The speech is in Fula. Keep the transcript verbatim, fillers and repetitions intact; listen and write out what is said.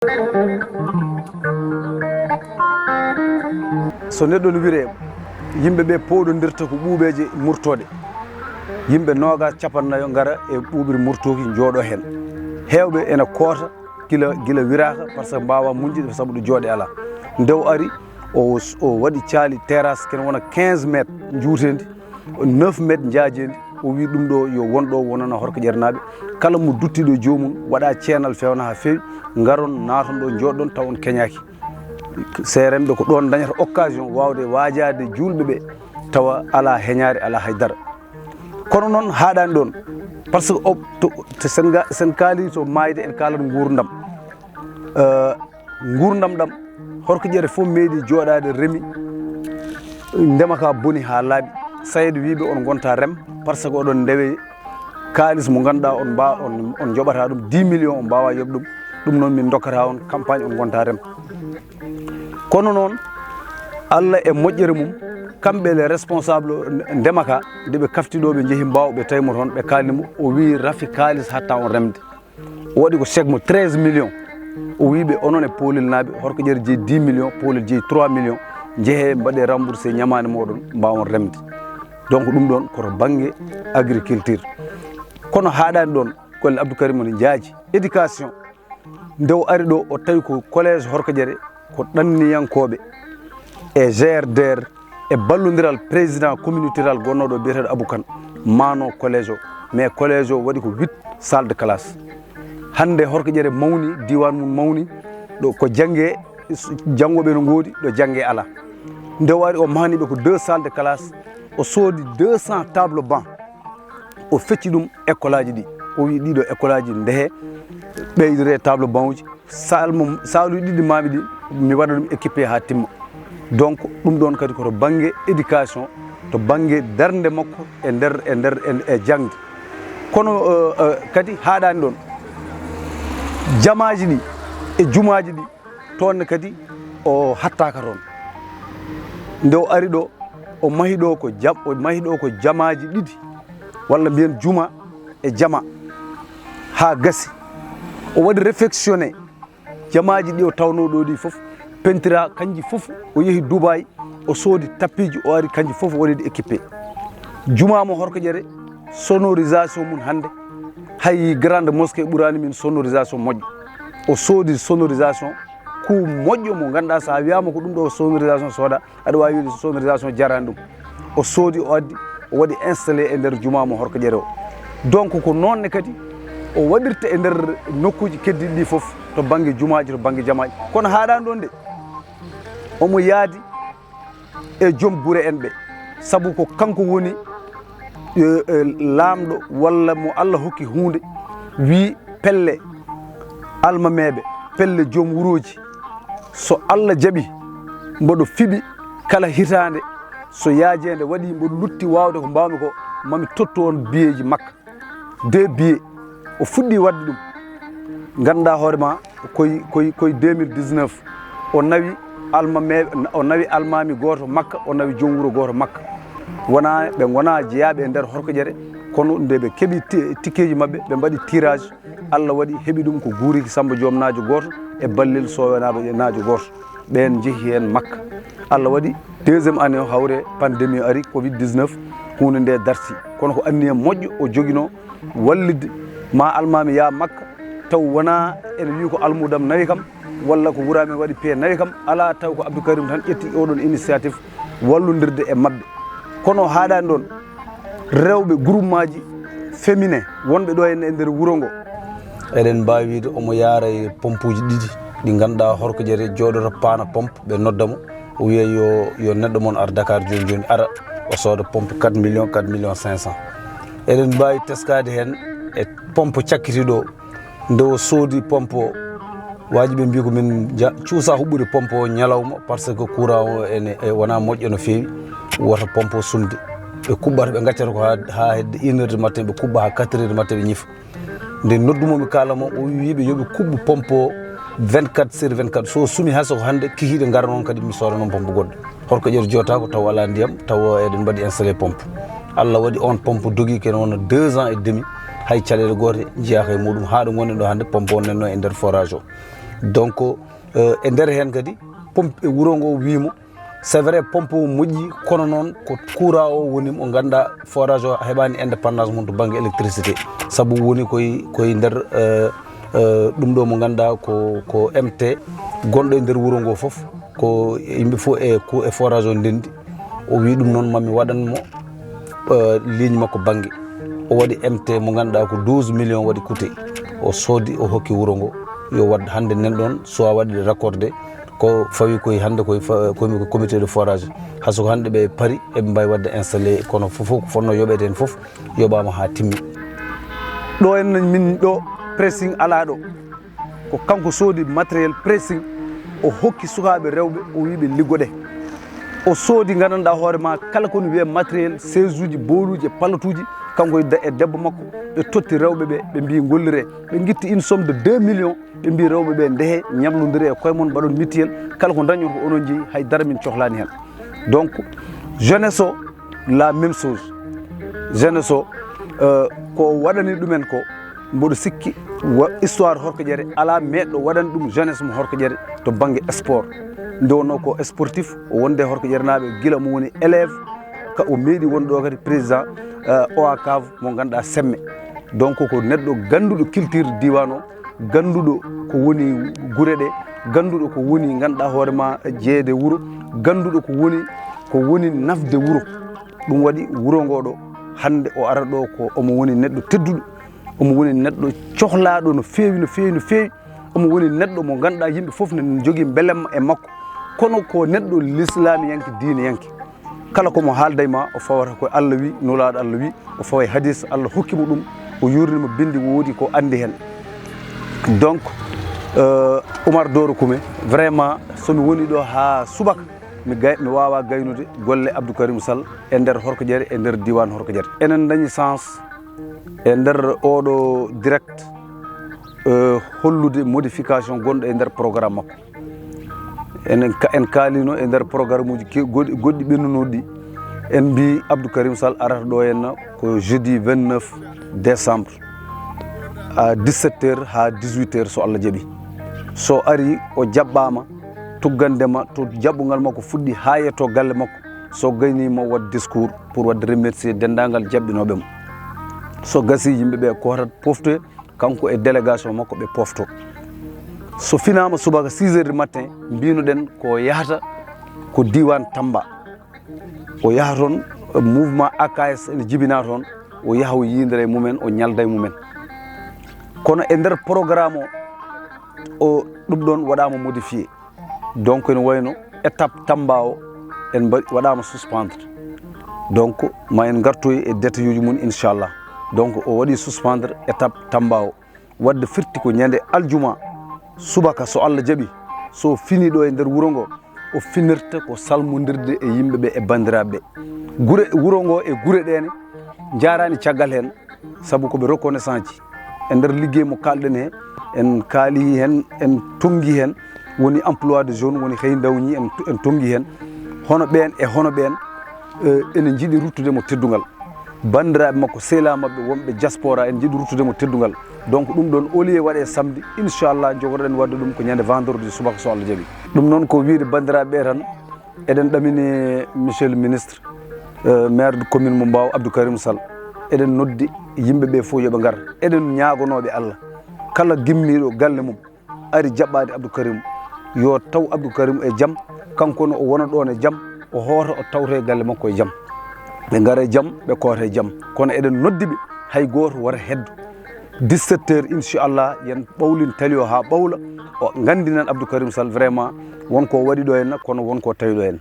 So neɗɗo no wiree, yimɓe ɓe pooɗondirta ko ɓuuɓeeje murtooɗe. Yimɓe noogas, capanɗe nayo ngara e ɓuuɓri murtooki, njooɗo heen. Heewɓe ena koota gila, gila wiraaka, par ce que mbaawa muñde, sabu ɗo jooɗe alaa. Nde o ari, o, o waɗi caali terrasse, kene wona quinze mètres njuuteendi, neuf mètres njaajeendi. O wi ɗum ɗo yo won ɗo wonana Horko Ƴerenaaɓe. Kala mo dutti ɗo joomum, waɗa ceenal feewna haa feewi, ngaron, naaton ɗo, njooɗon, taw on keñaaki. Seerenɓe ko ɗoon dañata occasion waawde waajaade juulɓe ɓe, tawa alaa heñaare, alaa hay dara. Kono noon haaɗaani ɗoon, par ce que o, to, to sen ga-, sen kaali to maayde, en kaalat nguurndam. Eh, nguurndam ɗam, Horko Ƴere fof meeɗi jooɗaade remi, ndema ka boni haa laaɓi. Sayed wi ɓe on ngonta rem, par ce que oɗon ndewe kaalis mo ngannduɗaa on mbaa-, on, on njoɓata ɗum dix millions, on mbaawa yoɓ ɗum. Ɗum noon min ndokkata on campagne, on ngonta rem. Kono noon, Allah e moƴƴere mum, kamɓe les responsables ndema ka, nde ɓe kafti ɗo, ɓe njehi Mbaaw, ɓe tawi mo toon, ɓe kaalni mo, o wi rafi kaalis hatta on remde. O waɗi ko chèque mo treize millions. O wi ɓe, onon e Poolel naaɓe, Horko Ƴere jeyi dix millions, Poolel jeyi trois millions, njehee mbaɗee remboursé ñamaande mooɗon, mbaawon remde. Donc ɗum ɗoon ko to bannge agriculture. Kono haaɗaani ɗoon, golle Abdou Karim ne njaaji. Éducation, nde o ari ɗo, o tawi ko collège Horko Ƴere, ko ɗanniyankooɓe e G R D R e ballondiral président communauté rurale gonnooɗo biyeteeɗo Abou Kane, maano collège o. Mais collège o waɗi ko huit salles de classe. Hannde Horko Ƴere mawni, diiwaan mum mawni, ɗo ko jannge, janngooɓe no ngoodi, ɗo jannge alaa. Nde o ari, o mahani ɓe ko deux salles de classe, o soodi deux cents table banc, o fecci ɗum école aji ɗi. O wi ɗiɗo école aji ndehe, ɓeydoree table banc uji. Salle mo, salle uji ɗiɗi maami ɗi, mi waɗa ɗum équipé haa timma. Donc ɗum ɗoon kadi ko to bannge éducation, to bannge darnde makko e nder, e nder, e, e jaŋde. Kono, eh, eh, kadi haaɗaani ɗoon. Jamaaji ɗi e jumaaji ɗi, toon ne kadi o hattaaka toon. Nde o ari ɗo, o mahi ɗo ko jam-, o mahi ɗo ko jamaaji ɗiɗi, walla mbiyen juma e jama, haa gasi. O waɗi réfectionné jamaaji ɗi o tawnoo ɗo ɗi fof, pentira kanji fof. O yehi Dubaï, o soodi tappiiji, o ari kanji fof o waɗi ɗi équipé. Juma mo Horko Ƴere, sonorisation mum hannde, hay grande mosquée ɓuraani min sonorisation moƴƴo. O soodi sonorisation, coût moƴƴo mo ngannduɗaa, so a wiyaama ko ɗum ɗo sonorisation sooda, aɗa waawi wiide sonorisation jaraani ɗum. O soodi, o addi, o waɗi installé e nder juma mo Horko Ƴere o. Donc ko noon ne kadi o waɗirta e nder nokkuuji keddiiɗi ɗi fof, to bannge jumaaji, to bannge jamaaji. Kono haaɗaani ɗoon de, omo yaadi e joom gure en ɓe, sabu ko kanko woni, e, e, laamɗo walla mo Allah hokki huunde, wi pelle almameeɓe, pelle joom wurooji, so Allah jaɓi, mboɗo fiɓi kala hitaande, so yaajeende waɗi mboɗo lutti waawde ko mbaawmi ko, mami tottu on biyeeji makka. Deux billets. O fuɗɗi waɗde ɗum. Ngannduɗaa hoore ma, koye, koye, koye deux mille dix-neuf, o nawi almameeɓe, o nawi almaami gooto makka, o nawi joom wuro gooto makka. Wonaa, ɓe ngonaa jeyaaɓe e nder Horko Ƴere, kono nde ɓe keɓi ti-, tikkeeji maɓɓe, ɓe mbaɗi tirage. Allah waɗi heɓi ɗum ko Guuriki Sammba Joom naajo gooto e Ballel Soowe naajo, naajo gooto. Ɓeen njehi heen makka. Allah waɗi deuxième année o, hawre pandémie o ari, covid dix-neuf, huunde nde darti. Kono ko anniya moƴƴo o joginoo, wallitde ma almaami yaa makka, taw wonaa ene wii ko almuudam nawi kam, walla ko wuraami waɗi pee nawi kam, alaa, taw ko Abdou Karim tan ƴetti oɗon initiative wallondirde e maɓɓe. Kono haaɗaani ɗoon, rewɓe groupement ji féminin wonɓe ɗo henna e nder wuro ngo. Eɗen mbaawi wiide omo yaara e pompuuji ɗiɗi ɗi ngannduɗaa Horko Ƴere jooɗoto paana pompe, ɓe nodda mo, o wiya yo, yo neɗɗo mon ar Dakar jooni jooni, ara o sooda pompe quatre millions, quatre millions cinq cents. Eɗen mbaawi teskaade heen e pompe cakkitiiɗo o, nde o soodi pompe o, waaji ɓe mbii ko min nja-, cuusa huɓɓude pompe o ñalawma, par ce que courant o ene, e, wonaa moƴƴo no feewi, wota pompe o sumde. Ɓe kuɓɓata, ɓe ngaccata ko haa, haa hedde une heure du matin, ɓe kuɓɓa haa quatre heures du matin, ɓe ñifa. Nde noddu mo, mi kaala mo, o wi ɓe yo ɓe kuɓɓu pompe o vingt-quatre sur vingt-quatre. So o sumi, hay so ko hannde kikiiɗe ngara noon kadi, mi sooda noon pompe goɗɗo. Horko Ƴere jootaako taw alaa ndiyam, taw eɗen mbaɗi installé pompe. Allah waɗi oon pompe dogi kene wona deux ans et demi, hay caɗeele goote njiyaaka e muɗum, haa ɗo ngonɗen ɗo hannde, pompe o nanno e nder forage o. Donc, euh, e nder heen kadi, pompe e wuro ngo wiimo, c'est vrai, pompe o moƴƴi, kono noon ko courant o woni mo ngannduɗaa forage o heɓaani indépendance mum to bannge électricité. Sabu woni koye, koye nder, euh, euh, ɗum ɗo mo ngannduɗaa ko, ko M T gonɗo e nder wuro ngo fof, ko yimɓe fof e, ko e forage o ndenndi. O wi ɗum noon, mami waɗan mo, euh, ligne makko bannge. O waɗi M T mo ngannduɗaa ko douze millions waɗi coûté. O soodi, o hokki wuro ngo. Yo waɗ hannde nen ɗoon, so a waɗi raccordé, ko fawi koye hannde koye fa-, komi-, ko comité de forage. Hay so ko hannde ɓe pari, eɓe mbawi waɗde installé, kono fof, fof ko fonno yoɓeede heen fof, yoɓaama haa timmi. Ɗo en min ɗo, pressing alaa ɗo. Ko kanko soodi matériel pressing, o hokki sukaaɓe rewɓe, o wi ɓe liggoɗe. O soodi, nganndanɗaa hoore ma, kala ko ne wiyee matériel, chaise uji, booluuji e palatuuji, kanko e de-, e debbo makko, ɓe totti rewɓe ɓe, ɓe mbi ngolliree. Ɓe ngitti une somme de deux millions, ɓe mbi rewɓe ɓe ndehee, ñamlondiree e koye mon, mbaɗon mutuelle, kala ko ndañon ko onon njeyi, hay dara min cohlaani heen. Donc, jeunesse o, la même chose. Jeunesse o, euh, ko waɗani ɗumen ko, mboɗo sikki wa-, histoire Horkoƴere alaa meeɗɗo waɗani ɗum jeunesse mo Horkoƴere to bannge sport. Nde wonnoo ko sportif, o wonde Horkoƴerenaaɓe gila mo woni élève, ka o meeɗi wonde ɗo kadi président, euh, O A CAV mo ngannduɗaa semme. Donc ko neɗɗo gannduɗo culture diiwaan o, gannduɗo ko woni gure ɗe, gannduɗo ko woni ngannduɗaa hoore ma jeeyde wuro, gannduɗo ko woni, ko woni nafde wuro. Ɗum waɗi wuro ngo ɗo, hannde o ara ɗo ko omo woni neɗɗo tedduɗo, omo woni neɗɗo cohlaaɗo no feewi, no feewi, no feewi. Omo woni neɗɗo mo ngannduɗaa yimɓe fof ne njogii mbelemma e makko. Kono ko neɗɗo lislaamiyanke, diineyanke. Kala ko mo haalda e ma, o fawata ko Allah wi, Nulaaɗo Allah wi, o fawa e hadis, Allah hokki mo ɗum, o yuurni mo, binndi woodi ko anndi heen. Donc, euh, Oumar Doro Koumé, vraiment, so mi woni ɗo haa subaka, mi gay-, mi waawaa gaynude golle Abdou Karim Sall e nder Horkoƴere, e nder diiwaan Horkoƴere. Enen ndañi chance e nder oɗo direct, euh, hollude modification gonɗo e nder programme makko. Enen ka-, en kaalino e nder programme uji ke-, goɗɗi, goɗɗi ɓennunoɗi ɗi. En mbi Abdou Karim Sall arata ɗo henna ko jeudi vingt-neuf décembre à dix-sept heures haa dix-huit heures, so Allah jaɓi. So ari, o jaɓɓaama, tuggande ma to jaɓɓungal makko fuɗɗi haa yetto galle makko. So gaynii ma waɗ discours pour waɗde remercier denndaangal jaɓɓinooɓe mo. So gasii, yimɓe ɓe kootat poftoye, kanko e délégation makko ɓe pofto. So finaama subaka six heures du matin, mbinoɗen ko yahata ko diiwaan Tamba. O yaha toon, mouvement A K S ene jibina toon, o yaha o yiyondira e mumen, o ñalda e mumen. Kono e nder programme o, o ɗum ɗoon waɗaama modifié. Donc ene wayno étape Tamba o en mbaɗi, waɗaama suspendre. Donc ma en ngartoy e détail uji mum, inchallah. Donc o waɗi suspendre étape Tamba o. Wadde firti ko ñande aljuma subaka, so Allah jaɓi, so fini ɗo e nder wuro ngo, o finirta ko salmondirde e yimɓe ɓe e banndiraaɓe ɓe. Gure, wuro ngo e gure ɗe ne njaaraani caggal heen, sabu ko ɓe reconnaissant ji. E nder liggey mo kaalɗen he, en kaali heen, en tonngi heen, woni emploi de jeune, woni xëy ndaw ñi, en, en tonngi heen. Hono ɓeen e hono ɓeen, eh, ene njiɗi ruttude mo teddungal. Banndiraaɓe makko, sehilaaɓe maɓɓe wonɓe diaspora, en njiɗi ruttude mo teddungal. Donc ɗum ɗoon, au lieu waɗe samedi, inchallah, jogoroɗen waɗde ɗum ko ñande vendredi subaka, so Allah jaɓi. Ɗum noon ko wiyde banndiraaɓe ɓe tan, eɗen ɗamini monsieur le ministre, euh, maire de commune mo Mbaaw, Abdou Karim Sall. Eɗen noddi yimɓe ɓe fof yo ɓe ngar. Eɗen ñaagonooɓe Allah, kala gimmiiɗo galle mum ari jaɓɓaade Abdou Karim, yo taw Abdou Karim e jam, kanko ne o wona ɗoon e jam, o hoota, o tawto e galle makko e jam. Ɓe ngara e jam, ɓe koota e jam. Kono eɗen noddi ɓe, hay gooto wota heddo. Dix-sept heures, inchallah, yen ɓawlin tali o haa ɓawla, o nganndinan Abdou Karim Sall vraiment won ko waɗi ɗo henna, kono won ko tawi ɗo henna.